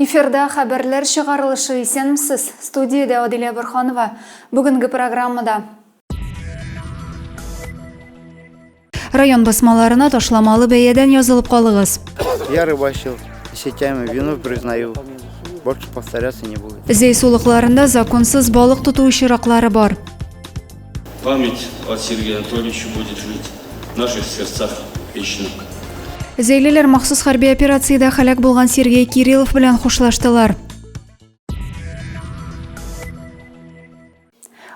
Эфирда хәбәрләр чыгарылышы исәнмесез. Студиядә Адилә Борханова. Бүгенге программада. Район басмаларына ташламалы бәядән язылып калыгыз. Я рыбачил сетями, вину признаю. Больше повторяться не будет. Зәй сулыкларында законсыз балык тоту очраклары бар. Память о Сергее Анатольевиче будет жить в наших сердцах вечно. Зәйлеләр махсус хәрби операциядә һәлак булган Сергей Кириллов белән хушлаштылар.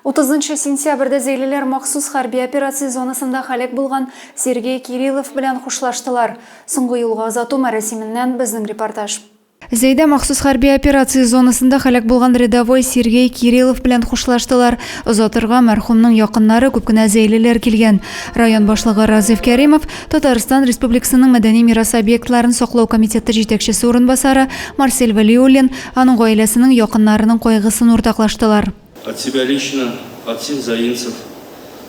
30 сентябрьдә зәйлеләр махсус хәрби операция зонасында һәлак булган Сергей Кириллов белән хушлаштылар. Соңгы юлга озату мәрасименнән безнең репортаж. Зәйдә махсус хәрби операция зонасында һәлак булган рядовой Сергей Кириллов белән хушлаштылар. Озатырга мәрхүмнең якыннары, күп кенә зәйлеләр килгән. Район башлыгы Разиф Кәримов, Татарстан Республикасының мәдәни мирас объектларын саклау комитеты җитәкчесе урынбасары Марсель Вәлиуллин аның гаиләсенең якыннарының кайгысын уртаклаштылар. От себя лично, от всех заинцев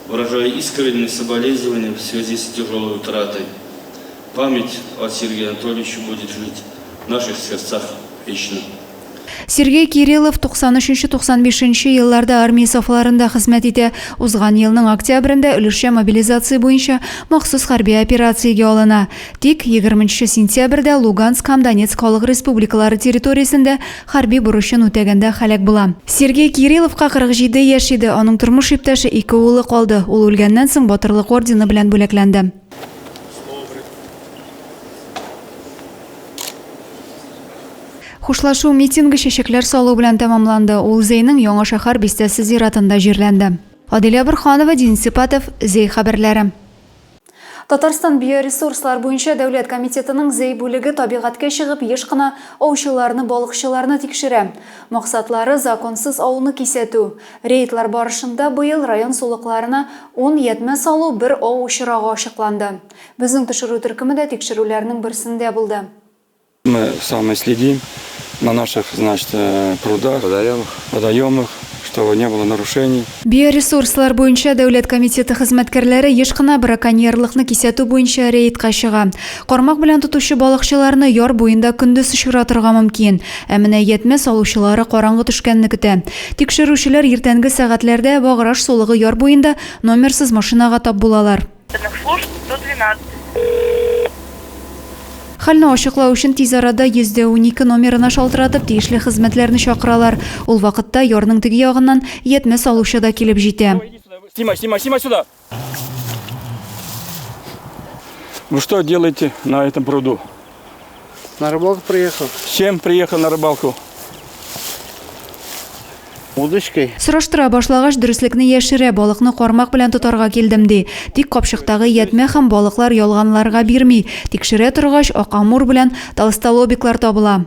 выражаю искренние соболезнования в связи с тяжелой утратой. Память о Сергее Анатольевиче будет жить в наших сердцах вечно. Сергей Кириллов 93-95 нче елларда армия сафларында хезмәт итә. Узган елның октябрендә өлешчә мобилизация буенча махсус хәрби операциягә алына. Тик 20 нче сентябрьдә Луганск һәм Донецк халык республикалары территориясендә хәрби бурычын үтәгәндә һәлак була. Сергей Кирилловка 47 яшь иде, аның тормыш иптәше, ике улы калды. Ул үлгәннән соң Батырлык ордены белән бүләкләнде. Хушлашу митингы чәчәкләр салу белән тәмамланды. Ул Зәйнең Яңа шәһәр бистәсе зиратында җирләнде. Адилә Борһанова, Денис Сипатов, Зәй хәбәрләре. Татарстан биоресурслар буенча дәүләт комитетының Зәй бүлеге табигатькә чыгып еш кына аучыларны, балыкчыларны тикшерә. Максатлары, законсыз ауны кисәтү. Рейдлар барышында быел район сулыкларына ун ятьмә салу, бер ау очрагы ачыкланды. Безнең төшерү төркеме дә тикшерүләрнең берсендә булды. Мы сами следим на наших, значит, прудах, водоемах, чтобы не было нарушений. Биоресурслар буенча дәүләт комитеты хезмәткәрләре еш кына браконьерлыкны кисәтү буенча рейдка чыга. Кармак белән тотучы балыкчыларны яр буенда көндез очратырга мөмкин. Ә менә ятьмә салучылары караңгы төшкәнне көтә. Тикшерүчеләр иртәнге сәгатьләрдә Баграж сулыгы яр буенда номерсыз машинага тап булалар. Служб 112. Хәлне ачыклау өчен тиз арада 112 номерына шалтыратып, тиешле хезмәтләрне чакыралар. Ул вакытта ярның теге ягыннан ятьмә салучы да килеп җитә. Снимай, снимай, снимай сюда! Вы что делаете на этом пруду? На рыбалку приехал. С чем приехал на рыбалку? Удочкой. Сораштыра башлагач, дөреслекне яшерә, балыкны кармак белән тотарга килдем, ди. Тик капчыктагы ятьмә һәм балыклар ялганларга бирми. Тикшерә торгач, ак амур белән толстолобиклар табыла.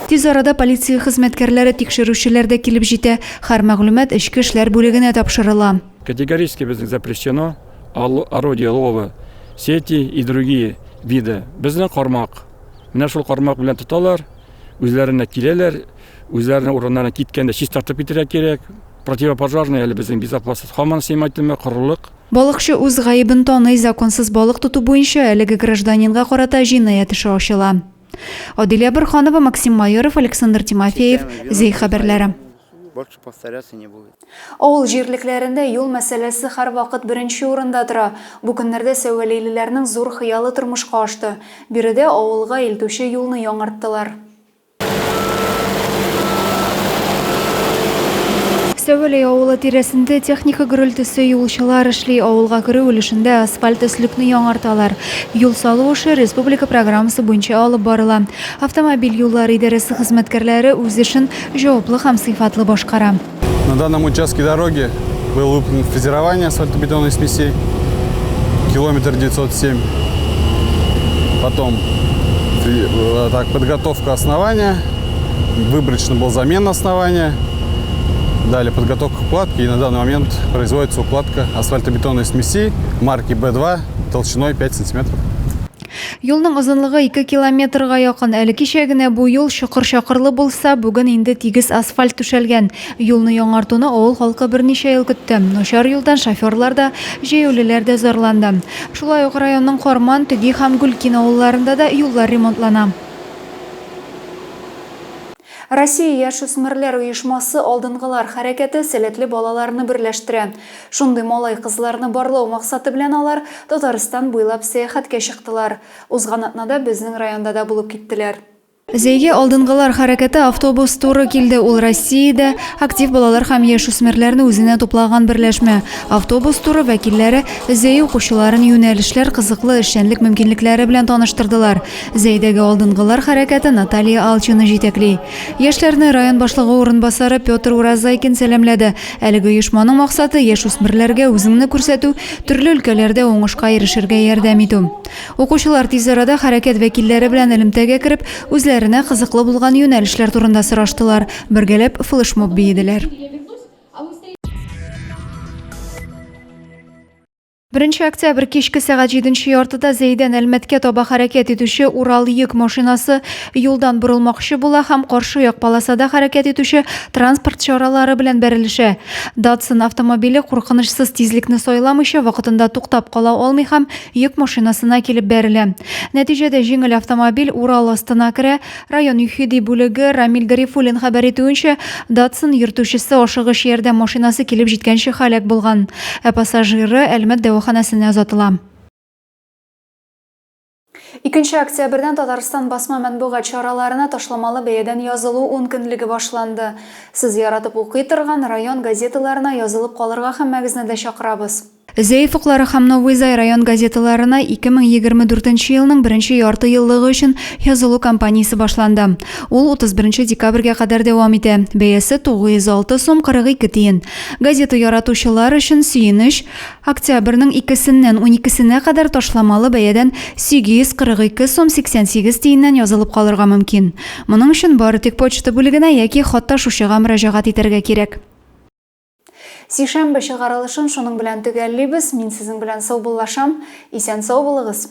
Тиз арада полиция хезмәткәрләре, тикшерүчеләр дә килеп җитә. Һәр мәгълүмат эчке эшләр бүлегенә тапшырыла. Категорически безнең запрещено орудие лова, сети и другие виды. Безнең кармак. Менә шул кармак белән тоталар, үзләренә киләләр, үзләренең урыннарына киткәндә чистартып китәргә кирәк. Противопожарный әле безнең безопасность һаман сыймай түмә, корылык. Балыкчы үз гаебен таный, законсыз балык тоту буенча әлеге гражданинга карата җинаять эше ачыла. Адилә Борһанова, Максим Майоров, Александр Тимофеев, Зәй хәбәрләре. Больше повторяться не будет. Авыл җирлекләрендә юл мәсьәләсе һәрвакыт беренче урында тора. Бу көннәрдә сәвәләйлеләрнең зур хыялы тормышка ашты. Биредә авылга илтүче юлны яңарттылар. Сәвәләй авылы тирәсендә техника гөрелтесе, юлчылар эшли. Авылга керү өлешендә асфальт өслекне яңарталар. Юл салу эше республика программасы буенча алып барыла. Автомобиль юллары идарәсе хезмәткәрләре үз эшен җаваплы һәм сыйфатлы башкара. На данном участке дороги было выполнено фрезерование асфальтобетонной смеси, километр 907. Потом так, подготовка основания, выборочно была замена основания. Далее подготовка укладки, и на данный момент производится укладка асфальтобетонной смеси марки B2 толщиной 5 сантиметров. Юлның озынлыгы 2 километрга якын. Әле кичә генә бу юл чокыр-чакырлы булса, бүген инде тигез асфальт түшәлгән. Юлны яңартуны авыл халкы берничә ел көтте. Начар юлдан шоферлар да, җәяүлеләр дә зарланды. Шулай ук районның Карман, Төги һәм Гүлкин авылларында да юллар ремонтлана. Россия яшүсмерләр оешмасы Алдынгылар хәрәкәте сәләтле балаларны берләштерә. Шундый малай-кызларны барлау максаты белән алар Татарстан буйлап сәяхәткә чыктылар. Узган атнада безнең районда да булып киттеләр. Зәйгә Алдынгылар хәрәкәте автобус туры килде. Ул Россиядә актив балалар һәм яшүсмерләрне үзенә туплаган берләшмә. Автобус туры вәкилләре Зәй укучыларын юнәлешләр, кызыклы эшчәнлек мөмкинлекләре белән таныштырдылар. Зәйдәге Алдынгылар хәрәкәте Наталья Алчина җитәкли. Яшьләрне район башлыгы урынбасары Петр Уразайкин сәламләде. Әлеге оешманың максаты, яшүсмерләргә үзеңне күрсәтү, төрле өлкәләрдә уңышка ирешергә ярдәм итү. Укучылар тиз арада хәрәкәт вәкилләре белән элемтәгә кереп, үзләренә кызыклы булган юнәлешләр турында сораштылар, бергәләп флешмоб биеделәр. Беренче октябрь кичке сәгать җиденче яртыда Зәйдән Әлмәткә таба хәрәкәт итүче Урал йөк машинасы юлдан борылмакчы була һәм каршы як полосада хәрәкәт итүче транспорт чаралары белән бәрелешә. Датсун автомобиле куркынычсыз тизлекне сайламыйча вакытында туктап кала алмый һәм йөк машинасына килеп бәрелә. Нәтиҗәдә җиңел автомобиль Урал астына керә, Район ЮХИДИ бүлеге Рамил Гарифуллин хәбәр итүенчә, Датсун йөртүчесе ашыгыч ярдәм машинасы килеп җиткәнче һәлак булган, ә пассажиры Әлмәт дәваханәсенә озатыла. Икенче октябрьдән Татарстан басма матбугат чараларына ташламалы бәядән язылу ункөнлеге башланды. Сез яратып укый торган район газеталарына язылып калырга һәммәгезне дә чакырабыз. Зәй офыклары һәм Новый Зай район газеталарына 2024 нче елның беренче ярты еллыгы өчен язылу кампаниясе башланды. Ул 31 нче декабрьгә кадәр дәвам итә. Бәясе 906 сум 42 тиен. Газета яратучылар өчен сөенеч, октябрьнең икесеннән уникесенә кадәр ташламалы бәядән 842 сум 88 тиеннән язылып калырга мөмкин. Моның өчен бары тик почта бүлегенә яки хат ташучыга мөрәҗәгать итәргә кирәк. Сишәмбе чыгарылышын шуның белән төгәллибез. Мин сезнең белән саубуллашам. Исән-сау булыгыз!